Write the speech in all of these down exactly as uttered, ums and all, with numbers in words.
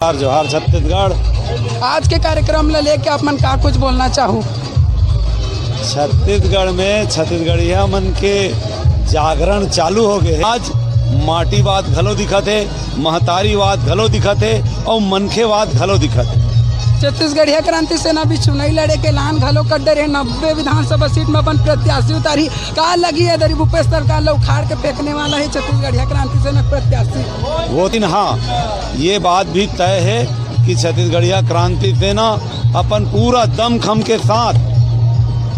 जोहार, जोहार छत्तीसगढ़। आज के कार्यक्रम ला लेके आप मन का कुछ बोलना चाहू? छत्तीसगढ़ में छत्तीसगढ़िया मन के जागरण चालू हो गए हे। आज माटीवाद घलो दिखत हे, महतारीवाद घलो दिखत हे अउ मनखेवाद घलो दिखत हे। छत्तीसगढ़िया क्रांति सेना भी चुनाई लड़े के ऐलान घलो कर दे रहे, नब्बे विधानसभा सीट में अपन प्रत्याशी उतारी। का लगी ये दरी भूपेश सरकार ला उखाड़ के फेंकने वाला है छत्तीसगढ़िया क्रांति सेना प्रत्याशी? वो दिन, हाँ, ये बात भी तय है कि छत्तीसगढ़िया क्रांति सेना अपन पूरा दमखम के साथ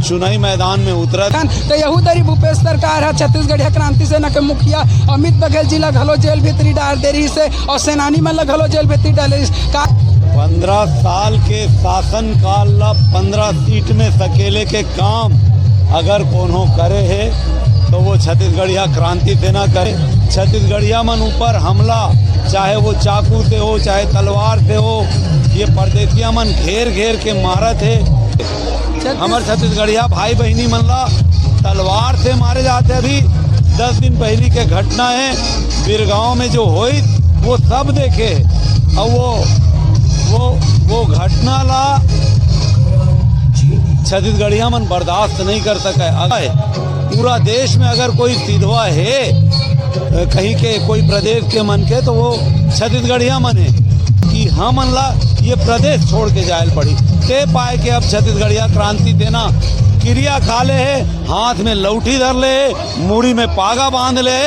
चुनाई मैदान में उतरत। तो यहू दरी भूपेश सरकार है छत्तीसगढ़िया क्रांति सेना के मुखिया अमित बघेल जी ला घलो जेल भीतरी डाल दे रही से और सेनानी मन ला घलो जेल भीतरी डाले रही। का पंद्रह साल के शासन काल ला पंद्रह सीट में सकेले के काम अगर कोनो करे हे तो वो छत्तीसगढ़िया क्रांति सेना करे। छत्तीसगढ़िया मन ऊपर हमला, चाहे वो चाकू से हो, चाहे तलवार से हो, ये परदेसिया मन घेर घेर के मारत हे। हमर छत्तीसगढ़िया भाई बहिनी मन ला तलवार से मारे जाते। अभी दस दिन पहली के घटना है, बिरगांव में जो होई, वो सब देखे हे। और वो वो वो घटना ला छत्तीसगढ़िया मन बर्दाश्त नहीं कर सके। अगर पूरा देश में अगर कोई सिधवा है, कहीं के कोई प्रदेश के मन के, तो वो छत्तीसगढ़िया मन है कि हमन ला ये प्रदेश छोड़ के जायल पड़ी। ते पाए के अब छत्तीसगढ़िया क्रांति सेना किरिया खा ले है, हाथ में लौठी धर ले है, मुड़ी में पागा बांध ले,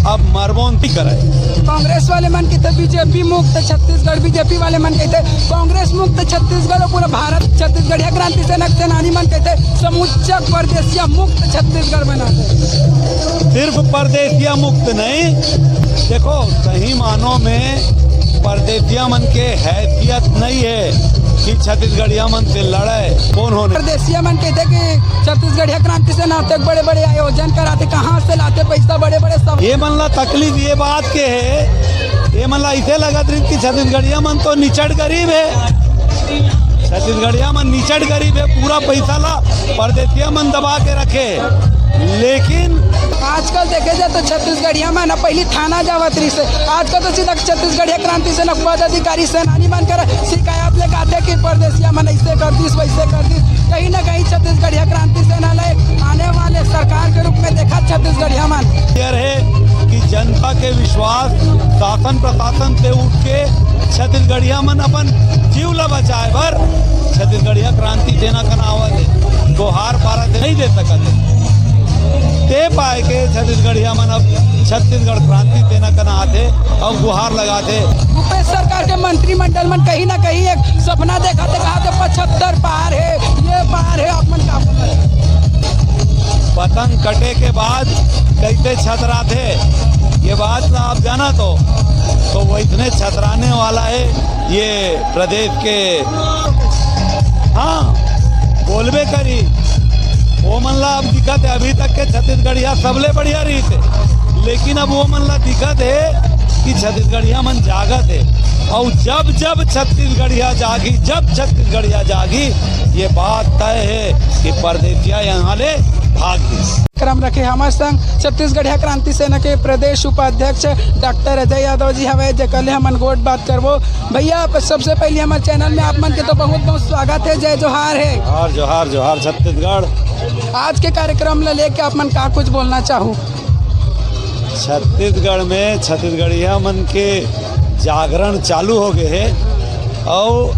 अब मरबोन ती करे। कांग्रेस वाले मन कहते बीजेपी मुक्त छत्तीसगढ़, बीजेपी वाले मन कहते कांग्रेस मुक्त छत्तीसगढ़ और पूरा भारत। छत्तीसगढ़िया क्रांति सेना के सेनानी मन कहते समुच्चक परदेसिया मुक्त छत्तीसगढ़ बना दे। सिर्फ परदेसिया मुक्त नहीं, देखो, सही मानों में परदेसिया मन के हैसियत नहीं है कि छत्तीसगढ़िया मन से लड़े। कौन होने? परदेसिया मन कहते कि छत्तीसगढ़िया क्रांति सेना अतेक बड़े-बड़े आयोजन कराथे, कहाँ से लाथे पैसा, बड़े-बड़े सब। ये मन ला तकलीफ ये बात के है, ये मन ला इसे लगत रही कि छत्तीसगढ़िया मन तो निचट गरीब है, छत्तीसगढ़िया मन निचट गरीब है, पूरा पैसा ला परदेसिया मन दबा के रखे। लेकिन आजकल देखे जाए तो छत्तीसगढ़िया मन पहली थाना जावत रही से, आजकल तो सीधा छत्तीसगढ़िया क्रांति सेना पदाधिकारी सेनानी मन कर शिकायत लेके आथे कि परदेसिया मन ऐसे कर दिस, वैसे कर दिस। कहीं ना कहीं छत्तीसगढ़िया क्रांति सेना ला एक आने वाले सरकार के रूप में देखा छत्तीसगढ़िया मन। क्लियर है कि जनता के विश्वास शासन प्रशासन से उठ के छत्तीसगढ़िया मन अपन जीव ला बचाए बर छत्तीसगढ़िया क्रांति सेना कना आवत है, गोहार पारा से नहीं दे सकत है। ते पाए के छत्तीसगढ़िया मन अब छत्तीसगढ़ क्रांति सेना कना आथे और गुहार लगाथे। भूपेश सरकार के मंत्रिमंडल मन कहीं ना कहीं एक सपना देखा थे, कहा थे पचहत्तर पार है, ये पार है, आप मन का बोलना? पतंग कटे के बाद कैसे छतराथे, ये बात ला आप जाना तो, तो वो इतने छतराने वाला है ये प्रदेश के। हाँ, बोलबे करी, वो मन ला अब दिखत है, अभी तक के छत्तीसगढ़िया सबले बढ़िया रहिस हे, लेकिन अब वो मन ला दिखत है कि छत्तीसगढ़िया मन जागत है, और जब जब छत्तीसगढ़िया जागी, जब छत्तीसगढ़िया जागी, ये बात तय है कि परदेसिया यहाँ ले भागी। क्रम रखे हमर संग छत्तीसगढ़िया क्रांति सेना के प्रदेश उपाध्यक्ष डॉक्टर अजय यादव जी हवे, जेकर ले हमन गोठ बात करबो। भैया, आप सबसे पहले हमर चैनल में आप मन के तो बहुत बहुत स्वागत है, जय जोहार है। जोहार, जोहार, जोहार छत्तीसगढ़। आज के कार्यक्रम ला लेके आप मन का कुछ बोलना चाहू? छत्तीसगढ़ में छत्तीसगढ़िया मन के जागरण चालू हो गए है और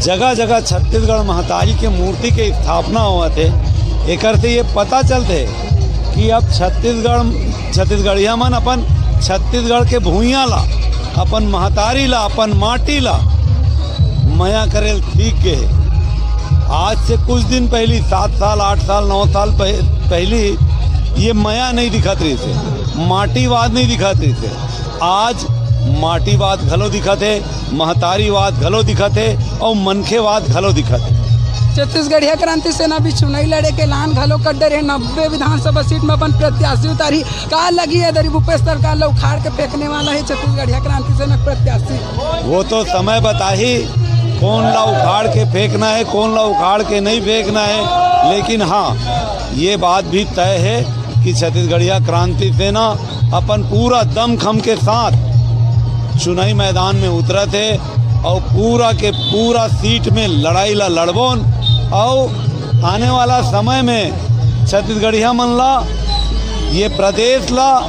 जगह जगह छत्तीसगढ़ महतारी के मूर्ति के स्थापना होवत हे। एकर से ये पता चलथे कि अब छत्तीसगढ़, छत्तीसगढ़िया मन अपन छत्तीसगढ़ के भुइयां ला, अपन महतारी ला, अपन माटी ला मया करेल सीख गए। आज से कुछ दिन पहली, सात साल, आठ साल, नौ साल पह-, पहली ये मया नहीं दिखत रहिस हे, माटीवाद नहीं दिखत रहिस हे। आज माटीवाद घलो दिखत हे, महतारीवाद घलो दिखत हे अउ मनखेवाद घलो दिखत हे। छत्तीसगढ़िया क्रांति सेना भी चुनाई लड़े के ऐलान घलो कर दे रहे, नब्बे विधानसभा सीट में अपन प्रत्याशी उतारी। का लगी ये दरी भूपेश सरकार ला उखाड़ के फेंकने वाला है छत्तीसगढ़िया क्रांति सेना प्रत्याशी? वो तो समय बताही, कौन ला उखाड़ के फेंकना है, कौन ला उखाड़ के नहीं फेंकना है। लेकिन हाँ, ये बात भी तय है कि छत्तीसगढ़िया क्रांति सेना अपन पूरा दमखम के साथ चुनावी मैदान में उतरत हे और पूरा के पूरा सीट में लड़ाई ला लड़बोन और आने वाला समय में छत्तीसगढ़िया मन ला, ये प्रदेश ला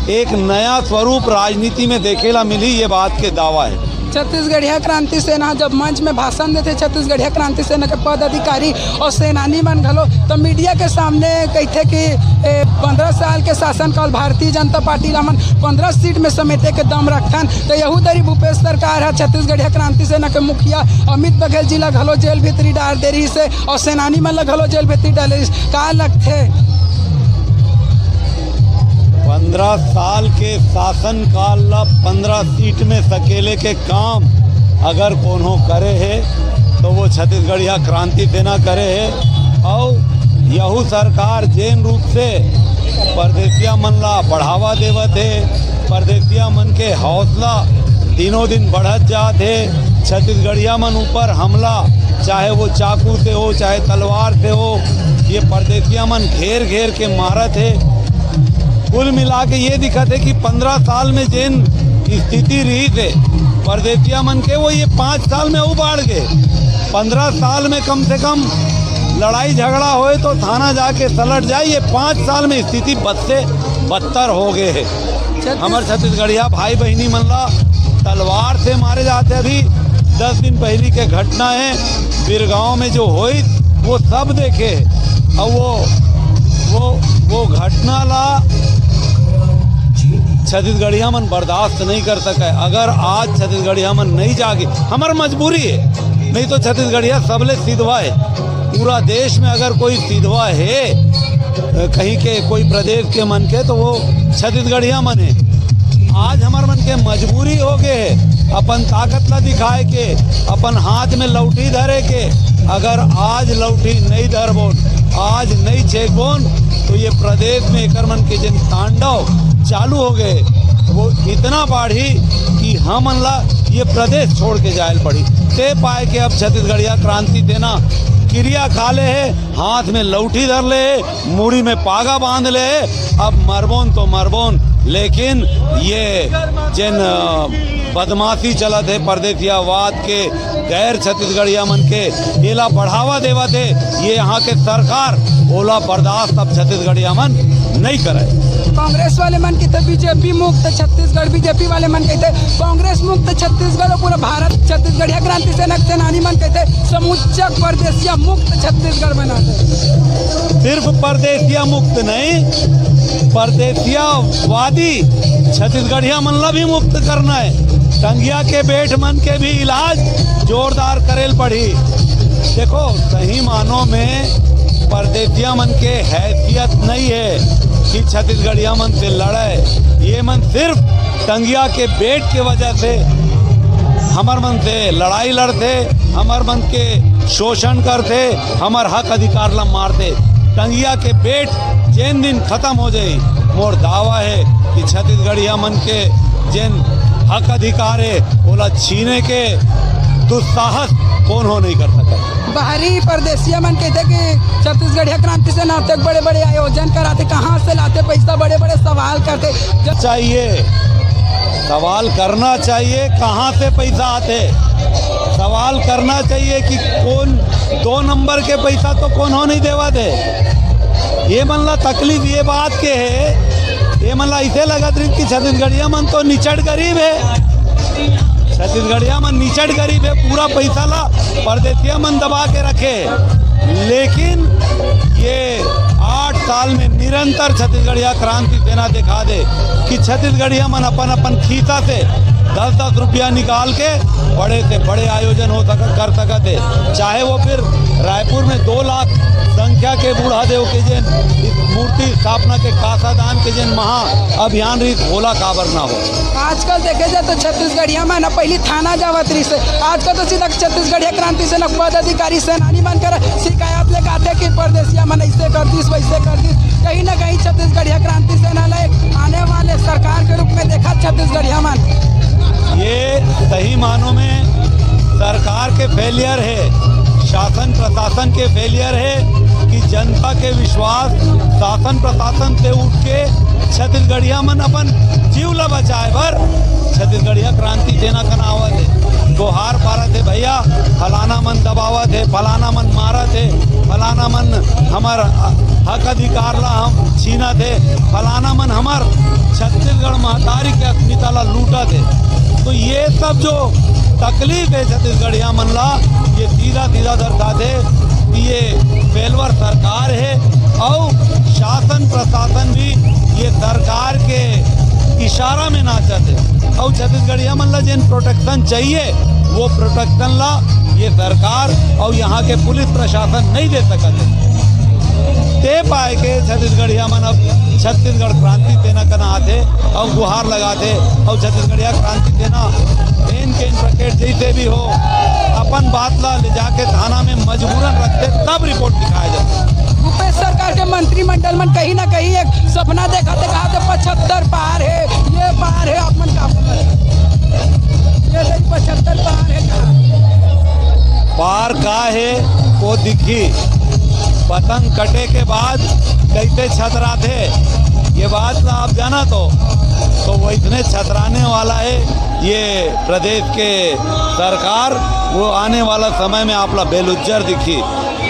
एक नया स्वरूप राजनीति में देखे ला मिली, ये बात के दावा है। छत्तीसगढ़िया क्रांति सेना जब मंच में भाषण देथे छत्तीसगढ़िया क्रांति सेना के पदाधिकारी और सेनानी मन घलो, तो मीडिया के सामने कहिथे कि पंद्रह साल के शासनकाल भारतीय जनता पार्टी ला हमन पंद्रह सीट में समेटे के दम रखथन। तो यहू दरी भूपेश सरकार ह छत्तीसगढ़िया क्रांति सेना के मुखिया अमित बघेल जी ला घलो जेल भीतरी डाल दे रहिस हे और सेनानी मन ला घलो जेल भीतरी डाले रहिस। का लगथे? पंद्रह साल के शासनकाल ला पंद्रह सीट में सकेले के काम अगर कोनो करे हे तो वो छत्तीसगढ़िया क्रांति सेना करे हे। और यहू सरकार जेन रूप से परदेसिया मन ला बढ़ावा देवत हे, परदेसिया मन के हौसला दिनों दिन बढ़त जात हे, छत्तीसगढ़िया मन ऊपर हमला, चाहे वो चाकू से हो, चाहे तलवार से हो, ये परदेसिया मन घेर घेर के मारत हे। कुल मिला के ये दिखत हे कि पंद्रह साल में जेन स्थिति रहिस हे परदेसिया मन के, वो ये पाँच साल में अउ बाढ़ गे। पंद्रह साल में कम से कम लड़ाई झगड़ा होए तो थाना जाके सलट जाए, ये पाँच साल में स्थिति बद से बदतर हो गे हे। छत्तीस- हमर छत्तीसगढ़िया भाई बहिनी मन ला तलवार से मारे जात हे। अभी दस दिन पहली के घटना हे, बिरगांव में जो होइस, वो सब देखे हे। और वो वो वो घटना ला छत्तीसगढ़िया मन बर्दाश्त नहीं कर सके। अगर आज छत्तीसगढ़िया मन नहीं जागे, हमर मजबूरी हे, नहीं तो छत्तीसगढ़िया सबले सिधवा हे। पूरा देश में अगर कोई सिधवा हे, अ, कहीं के कोई प्रदेश के मन के, तो वो छत्तीसगढ़िया मन हे। आज हमर मन के मजबूरी हो गे हे अपन ताकत ला दिखाए के, अपन हाथ में लौठी धरे के। अगर आज लौठी नहीं धरबोन, आज नहीं छेकबोन, तो ये प्रदेश में एकर मन के जेन तांडव चालू हो गे, वो इतना बाढ़ी कि हमन ला ये प्रदेश छोड़ के जायल पड़ी। ते पाए के अब छत्तीसगढ़िया क्रांति सेना किरिया खा ले हे, हाथ में लौठी धर ले हे, मुड़ी में पागा बांध ले हे। अब मरबोन तो मरबोन, लेकिन ये जेन, अ, बदमाशी चलत हे परदेसियावाद के, गैर छत्तीसगढ़िया मन के, एला बढ़ावा देवत हे ये यहाँ के सरकार, ओला बर्दाश्त अब छत्तीसगढ़िया मन नहीं करे। कांग्रेस वाले मन कहिथे बीजेपी मुक्त छत्तीसगढ़, बीजेपी वाले मन कहिथे कांग्रेस मुक्त छत्तीसगढ़ और पूरा भारत। छत्तीसगढ़िया क्रांति सेना के सेनानी मन कहिथे समुच्चक परदेसिया मुक्त छत्तीसगढ़ बना दे। सिर्फ परदेसिया मुक्त नहीं, परदेसियावादी छत्तीसगढ़िया मन ला भी मुक्त करना हे। टंगिया के बेंट मन के भी इलाज जोरदार करेल पड़ी। देखो, सही मानों में परदेसिया मन के हैसियत नहीं हे कि छत्तीसगढ़िया मन से लड़े। ये मन सिर्फ टंगिया के बेंट के वजह से हमर मन से लड़ाई लड़थे, हमर मन के शोषण करथे, हमर हक अधिकार ला मारथे। टंगिया के बेंट जेन दिन खत्म हो जाही, मोर दावा हे कि छत्तीसगढ़िया मन के जेन हक अधिकार हे, ओला छीने के दुस्साहस कोनो नहीं कर सकय। बाहरी परदेसिया मन कहिथे कि छत्तीसगढ़िया क्रांति सेना अतेक बड़े-बड़े आयोजन कराथे, कहाँ से लाथे पैसा, बड़े-बड़े सवाल करथे। जब चाहिए, सवाल करना चाहिए, कहाँ से पैसा आथे। सवाल करना चाहिए कि कौन दो नंबर के पैसा तो कोनो नहीं देवत हे। ये मन ला तकलीफ ये बात के हे, ये मन ला ऐसे लगत रही कि छत्तीसगढ़िया मन तो निचट गरीब हे। छत्तीसगढ़िया मन निचट गरीब हे, पूरा पैसा ला परदेसिया मन दबा के रखे। लेकिन ये आठ साल में निरंतर छत्तीसगढ़िया क्रांति सेना दिखा दे कि छत्तीसगढ़िया मन अपन अपन खीसा से दस दस रुपया निकाल के बड़े से बड़े आयोजन हो सक कर सकत हे। चाहे वो फिर रायपुर में दो लाख संख्या के बूढ़ा देव के जेन मूर्ति स्थापना के कांसा दान के जेन महा अभियान रही, ओला काबर ना हो। आजकल देखे जाए तो छत्तीसगढ़िया मन पहली थाना जावत रहिस हे, आजकल तो सीधा छत्तीसगढ़िया क्रांति सेना पदाधिकारी सेनानी मन कर शिकायत लेके आथे कि परदेसिया मन ऐसे कर दिस, वैसे कर दिस। कहीं ना कहीं छत्तीसगढ़िया क्रांति सेना ला एक आने वाले सरकार के रूप में देखा छत्तीसगढ़िया मन। ये सही मानों में सरकार के फेलियर हे, शासन प्रशासन के फेलियर हे कि जनता के विश्वास शासन प्रशासन से उठ के छत्तीसगढ़िया मन अपन जीव ला बचाए बर छत्तीसगढ़िया क्रांति सेना कना आवत हे, गोहार पारत हे, भैया फलाना मन दबावत हे, फलाना मन मारत हे, फलाना मन हमर हक अधिकार ला हम छीनत हे, फलाना मन हमर छत्तीसगढ़ महतारी के अस्मिता ला लूटत हे। तो ये सब जो तकलीफ हे छत्तीसगढ़िया मन ला, ये सीधा सीधा दर्शाथे कि ये फेलवर सरकार हे अउ शासन प्रशासन भी ये सरकार के इशारा में नाचत हे। अउ छत्तीसगढ़िया मन ला जेन प्रोटेक्शन चाहिए, वो प्रोटेक्शन ला ये सरकार अउ यहाँ के पुलिस प्रशासन नहीं दे सकत हे। ते पाए के छत्तीसगढ़िया मन अब छत्तीसगढ़ क्रांति सेना कना आथे अउ गुहार लगाथे अउ छत्तीसगढ़िया क्रांति सेना पेन के इन्फेक्टेड जैसे भी हो, अपन बात ला ले जाके थाना में मजबूरन रखते, तब रिपोर्ट दिखाया जाता। भूपेश सरकार के मंत्रिमंडल मन कहीं ना कहीं एक सपना देखा थे, कहा थे पचहत्तर पार है, ये पार है, आप मन का ये नहीं पचहत्तर पार है कहा। पार का है वो दिखी, पतंग कटे के बाद कैसे छतराथे, ये बात ला आप जाना तो, तो वो इतने छतराने वाला है ये प्रदेश के सरकार, वो आने वाला समय में आप ला बेलुज्जर दिखी।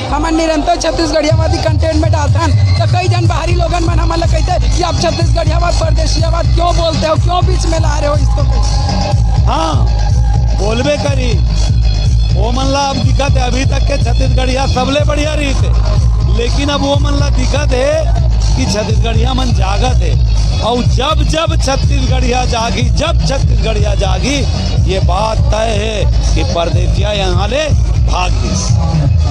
हमन निरंतर छत्तीसगढ़ियावादी कंटेंट में डालथन, तो कई जन बाहरी लोगन मन हमन ला कहते कि आप छत्तीसगढ़ियावाद, परदेशियावाद क्यों बोलते हो, क्यों बीच में ला रहे हो इसको? हाँ, बोलबे करी। वो मन ला अब दिखत है, अभी तक के छत्तीसगढ़िया सबले बढ़िया रहिथे, लेकिन अब वो मन ला दिखत है कि छत्तीसगढ़िया मन जागत है। और जब जब छत्तीसगढ़िया जागी, जब छत्तीसगढ़िया जागी, ये बात तय है कि परदेसिया यहाँ ले भागी।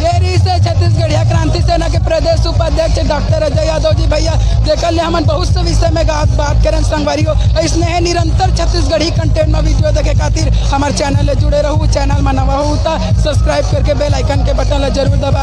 ये रहिस हे छत्तीसगढ़िया क्रांति सेना के प्रदेश उपाध्यक्ष डॉक्टर अजय यादव जी भैया, जेकर ले हमन बहुत से विषय में गा-, बात करन संगवारी हो। अइसने हे निरंतर छत्तीसगढ़ी कंटेंट में वीडियो देखे खातिर हमारे चैनल ले जुड़े रहू। चैनल में नवा हो तो सब्सक्राइब करके बेल आइकन के बटन ला जरूर दबा।